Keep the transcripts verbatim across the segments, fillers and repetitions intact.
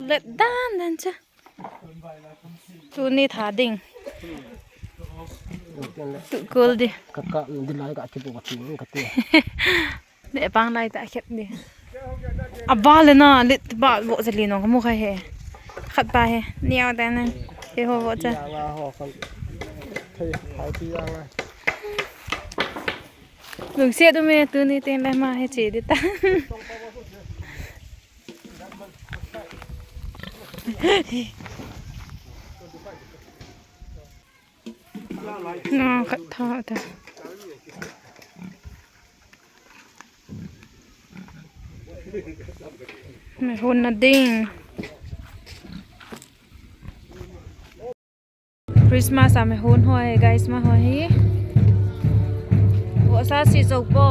Let dan dan cha. Tuni tha ding. Tu kul di. Ka ka di lai ka ki bu ka ti ka ti. De pang lai ta khet di. Aba le na lit ba bo jali no ka mu khai he. Khat pa he. Niau ta na. Ke ho bo cha. Lungsiat um e, tuni teng le ma he che di ta. Na khat tha ta. Me hon na ding. Christmas a me hon ho hi, guys, ma ho hi. Vohsa si jo po.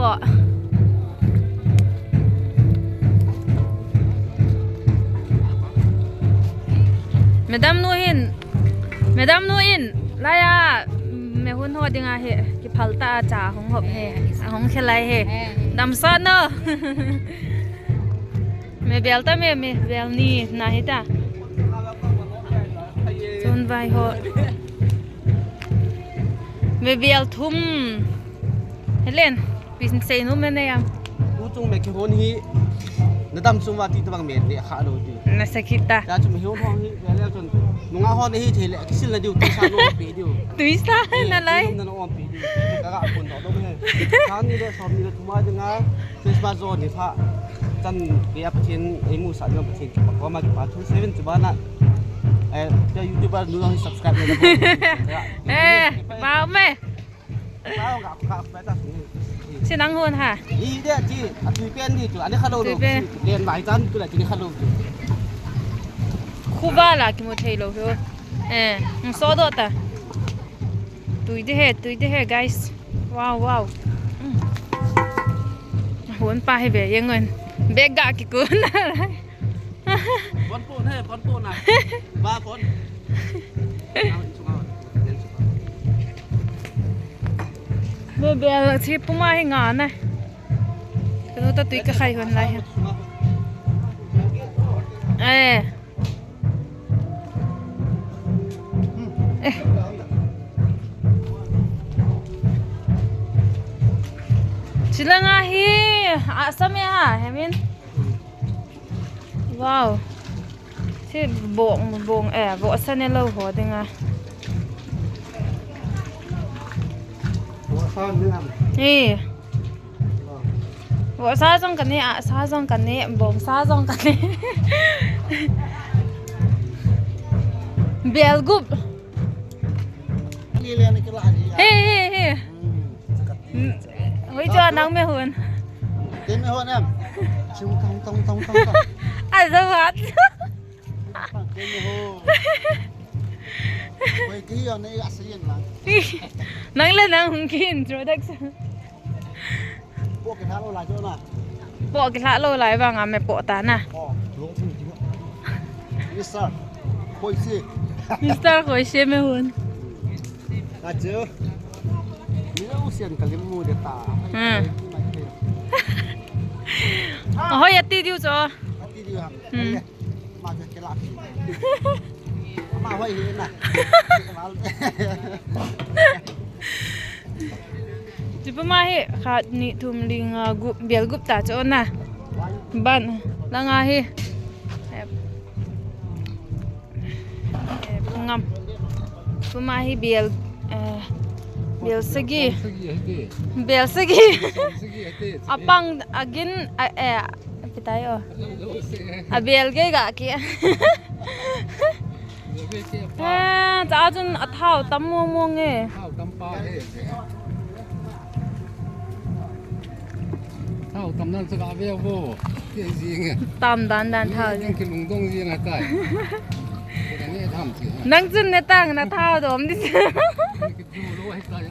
Madam nu hin, Madam nu in, laiya, me hon ho dinga hi, kiphal ta cha hung hop hi, hung khelai hi. Damsa no. Me bel ta me, me bel ni na hi ta. Chun vai ho. Me bel thum. Helen, pin sei nu me ne ya. Tu chung me kihon hi. Na dam sung va ti tabang me ne kha lo ti. Na sakit ta. Ya chung me hon hong hi, ya le chun. Nunga hon hi thei le, kisil na diu, tuisa no pe diu. Tuisa na lai. Na no pe diu. Ka ga pon do do me. Khan ni le som ni le thuma dinga. Christmas jo ni pha chan kei a Pathen eimusah ding a Pathen kipa koma kipa thu seven chu bana, eh, ka YouTuber nu jong subscribe le. Eh, ba me. Ba nga ka pa ta su. Si nang hon ha. Ni de chi, a tui pen ni tu, ani kha lo lo. Tui pen. Len mai chan tu la chi ni kha lo. Khuba la kimu thei lo ho. Eh, so do ta. Tui de he, tui de he, guys. Wow, wow. Mm. Hon pa hi be, yang ngon. Be ga ki ko na. Bon po na, bon po na. Ba bon. Be be la chi puma hi nga na. Kanu ta tui ka khai hon lai. Eh. Eh. Chilanga hi, asam e ha, hemin. Wow. Si bong, bong, eh, vohsa ne lo ho dinga. Vohsa ne am. Eh. Vohsa jong ka ne, ahsa jong ka ne, bongsa jong ka ne. Bel gup. He, he, he. Hoi chu nang me hon. Te me hon em. Chung tong tong tong tong tong. A zawat. Te me hon. Hoi ki yo ne a se yen lang. Nang le nang hung ki introduction. Poh kilhah lou lai chu na. Poh kilhah lou lai vang a me poh ta na. Oh, lung thim thim. Mister Khoise. Mister Khoise me hon. Ka chu. Ni lo sian ka lim mu de ta. Hmm. Hoi ati diu chu. Ati diu ham. Hmm. Ma ka kila. Ma hoi hi na. Chu puma hi khat, ni, thum, li, nga, gup, bel gup ta chu na. Ban, langa hi. Eh, eh, ngam. Puma hi bel, eh, bel sagi. Bel sagi. Apang, agin, a, eh, Pitai o. A bel gei ga ki. Ah, cha chun a thao tam mong mong e. Thao tam pa he. Thao tam nan cha ga ve vo. Ke jing e. Tam dan dan thao. Jing ke lungdong jing a tai. Ke ne tham chi. Nang chun ne tang na thao dom di. Ke du lo he tai.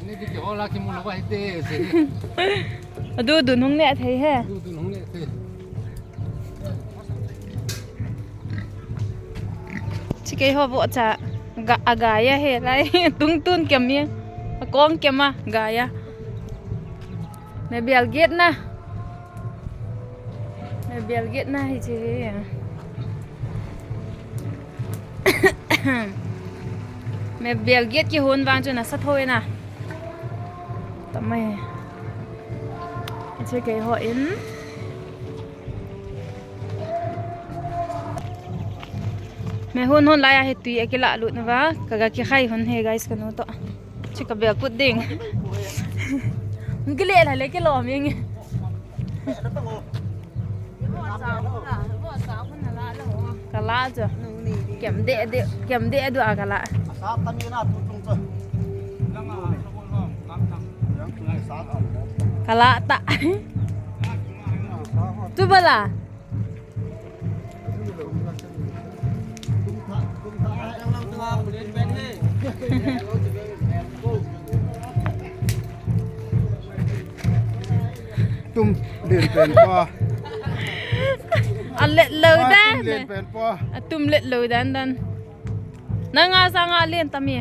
Ni ki ki hola ki mu lo vai te se. Adu du nung ne thei he. Du du nung ne thei. Chi kei ho vo cha ga, a ga ya he lai. Tung tun kem ye. A kong kem a ga ya. Me bel get na. Me bel get na hi chi he. Me bel gate kihon vang chu nasa tho ina. Tamai. Che kei ho in. Me hon hon lai a hi tui akila lut na va. Kaga kikhai hon he guys kanu to. Che ka bel put ding. Kile la le kilo mi nge. Kala chu. Kem de de, kem de du a kala. Kala ta. Tu bala. Tum len pen pa. A let lo dan. Tum len pen pa. A tum let lo dan dan. Nanga sanga len tami.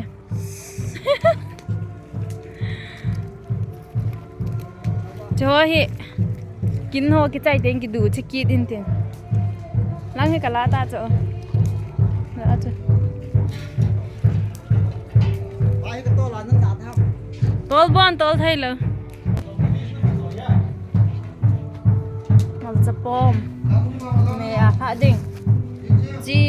Cho hi. Kin ho kichai teng kidu che kit in tin. Lang hi kala ta cho. La cho. Tol bon tol thei lo. Malcha pom. Me a pha ding. Chi.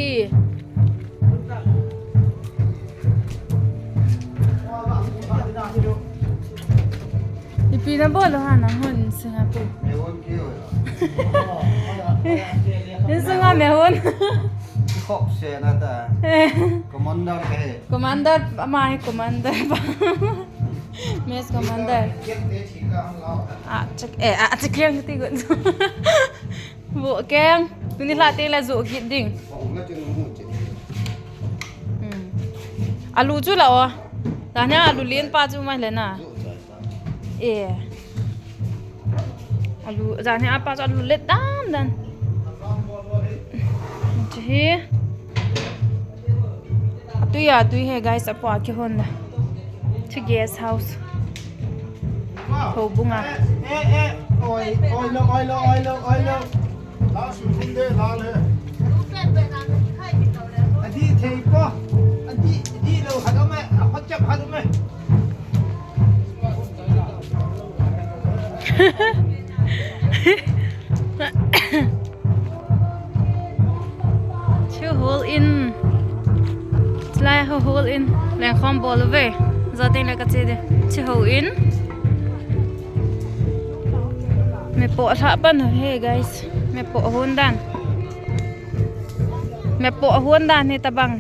Ipi na bol lo ha nang hon Singapore. Ni sunga me hon. Khop se na ta. Commander ka he. Commander ama he commander pa. Mess commander. Ah, check eh, ah, check yang ti gun. Vo keng, tuni la te la zo kit ding. Hmm. Alu chu la o. Tanya alu len pa chu mai le na. Eh. Alu, jani apa chu alu let dan dan. Chu hi. Tui a, tui he guys, apo a kihon da. Chu guest house. Houbung a. Eh, eh, oi, oi lo, oi lo, oi lo, oi lo. La su thum de, la le. Adi thei po. Adi, adi lo, ha do me, a hot chap ha do me. Chu hol in. Chulai ho hol in. Leng khom bol ve. Za teng le ka che de. Chu hol in. Me po hla pan he guys. Me po hon dan. Me po hon dan he tabang.